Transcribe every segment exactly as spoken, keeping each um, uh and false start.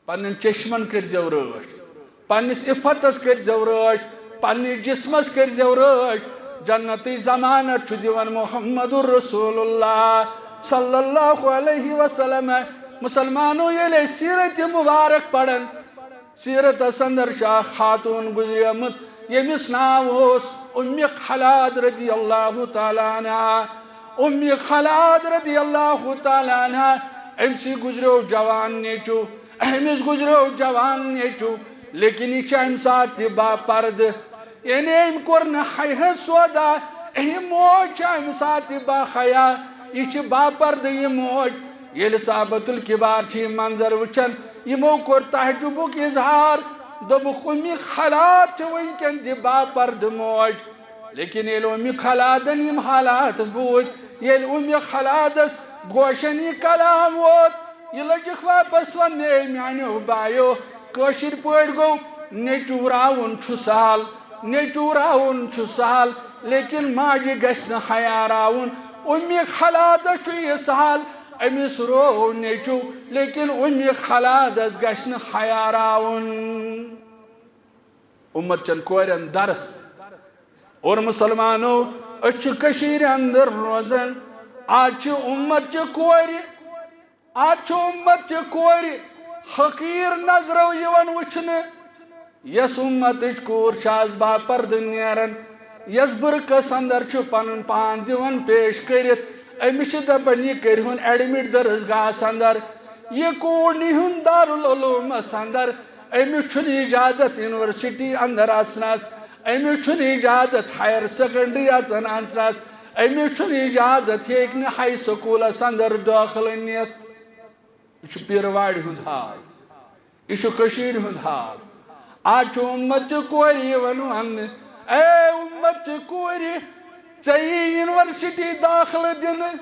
پننٮ۪ن چشمن کٔرۍزیو رٲچھ، پننِس عفتس کٔرۍزیو رٲچھ، پننِس جسمس کٔرۍزیو رٲچھ۔ جنتی ضمانت چھُ دِوان محمد رسول اللہ صلی اللہ علیہ وسلم۔ مسلمانو، ییٚلہِ أسۍ سیرت مبارک پران، سیرتس اندر چھِ اکھ خاتون گزریمٕژ، ییٚمِس ناو اوس اُمہِ خلاد رضی اللہ تعالیٰ عنہا۔ اُمہِ خلاد رضی اللہ تعالیٰ عنہا، أمۍ سٕے گزریو جوان نیٚچو، أمِس گزریو جوان نیٚچو، لیکن یہِ چھِ اَمہِ ساتہٕ تہِ باپردٕ۔ یعنی أمۍ کوٚر نہٕ حیہٕ سودا، أمۍ موج چھِ اَمہِ ساتہٕ تہِ باحیا، یہِ چھِ باپردٕ یہِ موج۔ ییٚلہِ صحابت الکبار چھِ یہِ منظر وٕچھان، یِمو کوٚر تعجبُک اظہار، دوٚپُکھ، اُمہِ خلاد چھِ وٕنکٮ۪ن تہِ باپردٕ موج۔ لیکن ییٚلہِ اُمہِ خلادن یِم حالات بوٗزۍ، ییٚلہِ اُمہِ خلادس گوشن یہِ کلام ووت، یہِ لٔجِکھ واپس وننہِ، "اے میانیو بایو، کٲشِر پٲٹھۍ گوٚو، نیٚچوٗ راوُن چھُ سہل، نیٚچوٗ راوُن چھُ سہل، لیکن ماجہِ گژھِ نہٕ حیا راوُن۔ اُمہِ خلادس چھُ یہِ سہل، أمِس روو نیٚچوٗ، لیکن اُمہِ خلادس گژھِ نہٕ حیا راوُن۔" اُمت چٮ۪ن کورٮ۪ن درس۔ اور مسلمانو، أسۍ چھِ کٔشیٖرِ اندر روزان۔ آز چھِ اُمت چہِ کورِ، آز چھِ اُمت چہِ کورِ حقیٖر نظرو یِوان وٕچھنہٕ۔ یۄس اُمتٕچ کوٗر چھِ آز باپردٕ نیران، یۄس بُرقعس اندر چھُ پنُن پان دِوان پیش کٔرِتھ، أمِس چھِ دپان، "یہِ کٔرۍہُن admit درسگاہس اندر، یہِ کوٗر نیٖہُن دارالعلومس اندر۔" أمِس چھُنہٕ اجازت یونیورسٹی اندر اژنس، أمِس چھُنہٕ اجازت ہایر سیکنڈری اژن اژنس، أمِس چھُنہٕ اجازت، یہِ ہیٚکہِ نہٕ ہاے سکوٗلس اندر دٲخلہٕ نِتھ۔ یہِ چھُ پیٖرٕ وارِ ہُنٛد حال، یہِ چھُ کٔشیٖرِ ہُنٛد حال۔ آز چھُ اُمت چہِ کورِ یِوان وننہٕ، اے اُمت چہِ کورِ، ژےٚ یی یونیورسٹی دٲخلہٕ دِنہٕ،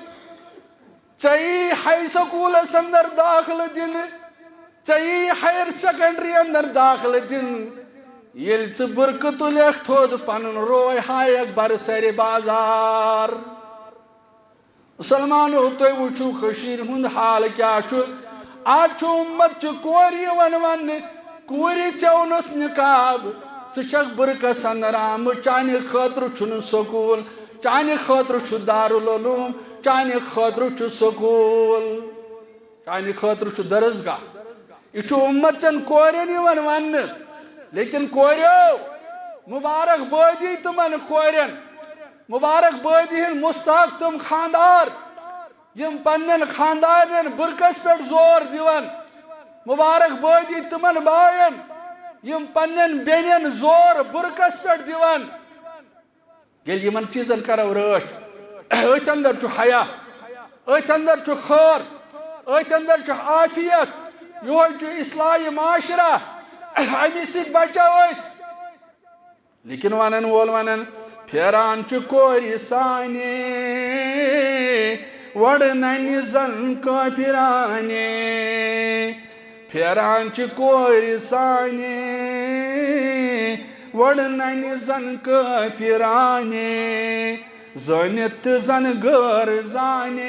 ژےٚ یی ہاے سکوٗلس اندر دٲخلہٕ دِنہٕ، ژےٚ یی ہایر سیکنڈری اندر دٲخلہٕ دِنہٕ، ییٚلہِ ژٕ بُرقہٕ تُلکھ تھوٚد، پنُن روے ہایکھ برسرِ بازار۔ مسلمانو، تُہۍ وٕچھِو کٔشیٖرِ ہُنٛد حال کیٛاہ چھُ۔ آز چھُ اُمت چہِ کورِ یِوان وننہٕ، کوٗرِ، ژےٚ اوٚنُتھ نقاب، ژٕ چھکھ بُرقعس اندر آمٕژ، چانہِ خٲطرٕ چھُنہٕ سکوٗل، چانہِ خٲطرٕ چھُ دارالعلوم، چانہِ خٲطرٕ چھُ سکوٗل، چانہِ خٲطرٕ چھُ درسگاہ۔ یہِ چھُ اُمت چٮ۪ن کورٮ۪ن یِوان وننہٕ۔ لیکن کوریو، مبارک بٲدی تِمن کورٮ۪ن، مبارک بٲدی ہٕنٛدۍ مستحق تِم خاندار، یِم پننٮ۪ن خاندارنٮ۪ن بُرقعس پٮ۪ٹھ زور دِوان۔ مبارک بٲدی تِمن باین، یِم پننٮ۪ن بیٚنٮ۪ن زور بُرقعس پٮ۪ٹھ دِوان۔ ییٚلہِ یِمن چیٖزن کرو رٲچھ، أتھۍ اندر چھُ حیا، أتھۍ اندر چھُ خٲر، أتھۍ اندر چھُ عافیت، یِہوٚے چھُ اصلاح معاشرہ، اَمی سۭتۍ بچو أسۍ۔ لیکن ونن وول ونن، پھیران چھُ کورِ سانہِ، وۄڑ ننہِ زن کٲفرانہِ۔ پھیران چھِ کورِ سانہِ، وۄڑ ننہِ زن کٲفرانہِ، زٲنِتھ تہٕ زن غٲر زانہِ۔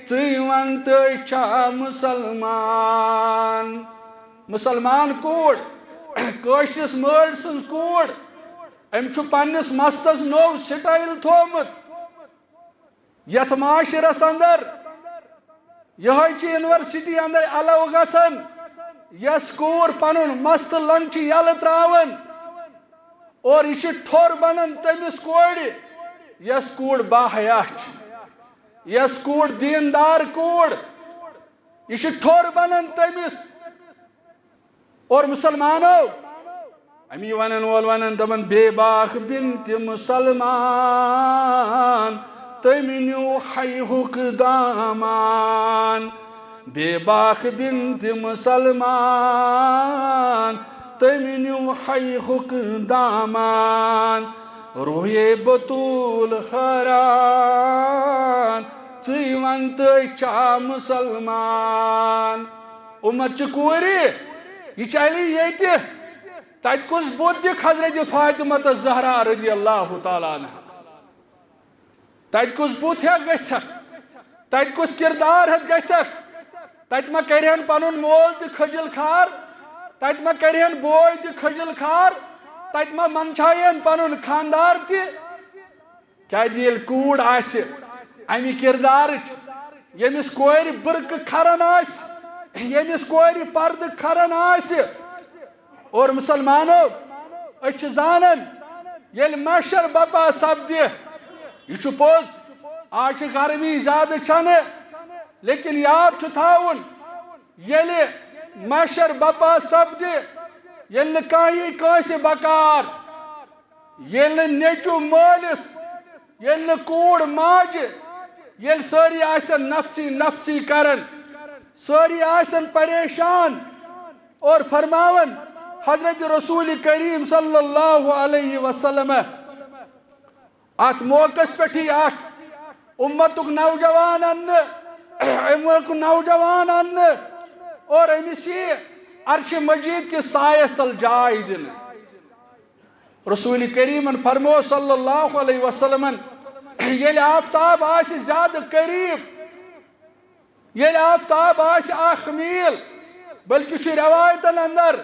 ژٕے ون تہٕ چھا مسلمان؟ مسلمان کوٗر، کٲشرِس مٲلۍ سٕنٛز کوٗر، أمۍ چھُ پننِس مستس نوٚو سٹایل تھوومُت۔ یتھ معاشرس اندر یہے چھِ یونیورسٹی اندر الو گژھان، یس کوٗر پنُن مست لنگ چھِ یلہٕ تراوان اور یہِ چھِ ٹھوٚر بنان تٔمِس کورِ، یس کوٗر باحیا چھِ، یس کوٗر دیندار کوٗر، یہِ چھِ ٹھوٚر بنان تٔمِس۔ اور مسلمانو، امی ونن وول ونن دپان، بے باک بنتِ مسلمان، تٔمۍ نیوٗ حیہُک دامان۔ بے باک بنتِ مسلمان، تٔمۍ نیوٗ حیہُک دامان۔ روحے بتول حیران، ژٕے ون تہٕ چھا مسلمان؟ اُمت چہِ کورِ، یہِ چلی ییٚتہِ۔ تتہِ کُس بُت دِکھ حضرت فاطمہ الزہرا رضی اللہ تعالیٰ عنہا؟ تتہِ کُس بُت ہیٚکھ گٔژھِتھ؟ تتہِ کُس کردار ہیٚتھ گٔژھِتھ؟ تتہِ ما کرِہن پنُن مول تہِ خجل خار، تتہِ ما کرِہن بوے تہِ خجل خار، تتہِ ما منچھایہن پنُن خاندار تہِ۔ کیازِ ییٚلہِ کوٗر آسہِ امہِ کردارٕچ، ییٚمِس کورِ برقعہٕ کھران آسہِ، ییٚمِس کورِ پردٕ کھران آسہِ، اور مسلمانو، أسۍ چھِ زانان، ییٚلہِ محشر بپا سپدِ، یہِ چھُ پوٚز، آز چھِ گرمی زیادٕ چھنہٕ، لیکن یاد چھُ تھاوُن، ییٚلہِ محشر بپا سپدِ، ییٚلہِ نہٕ کانٛہہ یی کٲنٛسہِ بکار، ییٚلہِ نہٕ نیٚچوٗ مٲلِس، ییٚلہِ نہٕ کوٗر ماجہِ، ییٚلہِ سٲری آسن نفژی نفژی کران، سٲری آسن پریشان، اور فرماوان حضرت رسول کریم صلی اللہ علیہ وسلم، اتھ موقعس پٮ۪ٹھ یی اکھ امتُک نوجوان اننہٕ، امتُک نوجوان اننہٕ، اور أمِس یی عرش مجید کِس سایس تل جاے دِنہٕ۔ رسول کریمن فرمو صلی اللہ علیہ وسلمن، ییٚلہِ آفتاب آسہِ زیادٕ قریب، ییٚلہِ آفتاب آسہِ اکھ میٖل، بلکہِ چھُ رٮ۪وایتن اندر،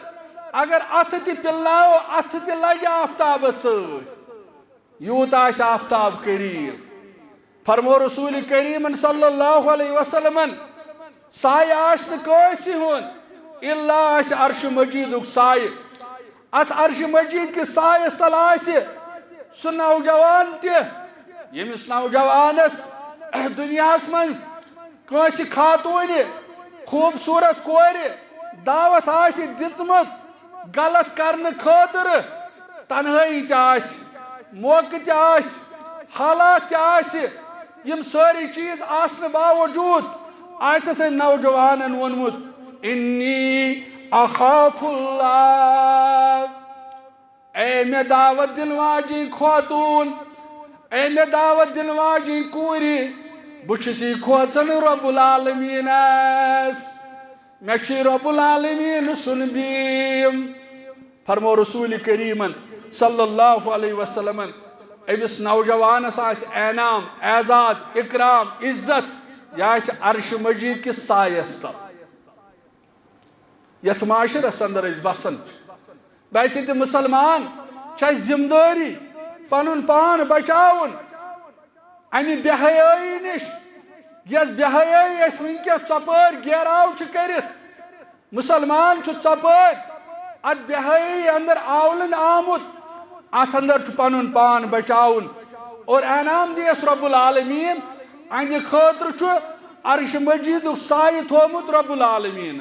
اگر اتھٕ تہِ پِلناوو، اتھٕ تہِ لگہِ آفتابس سۭتۍ، یوٗت آسہِ آفتاب قریب۔ فرمو رسول کریمن صلی اللہ علیہ وسلمن، سایہِ آسہِ نہٕ کٲنٛسہِ ہُنٛد، الا آسہِ عرش مجیدُک سایہِ۔ اتھ عرش مجید کِس سایس تل آسہِ سُہ نوجوان تہِ، ییٚمِس نوجوانس دُنیاہس منٛز کٲنٛسہِ خاتوٗنہِ، خوٗبصوٗرت کورِ دعوت آسہِ دِژمٕژ غلط کرنہٕ خٲطرٕ، تنہٲیی تہِ آسہِ، موقعہٕ تہِ آسہِ، حالات تہِ آسہِ، یِم سٲری چیٖز آسنہٕ باوجوٗد آسٮ۪س أمۍ نوجوانن ووٚنمُت، "انی اخاف اللہ"۔ اے مےٚ دعوت دِنہٕ واجِنۍ خوتوٗن، اے مےٚ دعوت دِنہٕ واجِنۍ کوٗرِ، بہٕ چھُس یہِ کھوژان رب العالمیٖنس۔ مےٚ چھُ رب العالمیٖن سُنٛد بیٖم۔ فرمو رسول کریمن صلی اللہ علیہ وسلمن، أمِس نوجوانس آسہِ انعام، اعزاز، اکرام، عزت، یہِ آسہِ عرش مجید کِس سایس تل۔ یتھ معاشرس اندر أسۍ بسان چھِ، بحیثیت مسلمان چھِ اَسہِ ذمہٕ دٲری پنُن پان بچاوُن امہِ بے حیٲیی نِش، یۄس بے حیٲیی اَسہِ وٕنکیٚس ژۄپٲرۍ گیراو چھِ کٔرِتھ۔ مسلمان چھُ ژۄپٲرۍ اتھ بے حیٲیی اندر آولن آمُت، اتھ اندر چھُ پنُن پان بچاوُن۔ اور انعام دیس رب العالمین، اہندِ خٲطرٕ چھُ عرش مجیدُک سایہِ تھومُت رب العالمین۔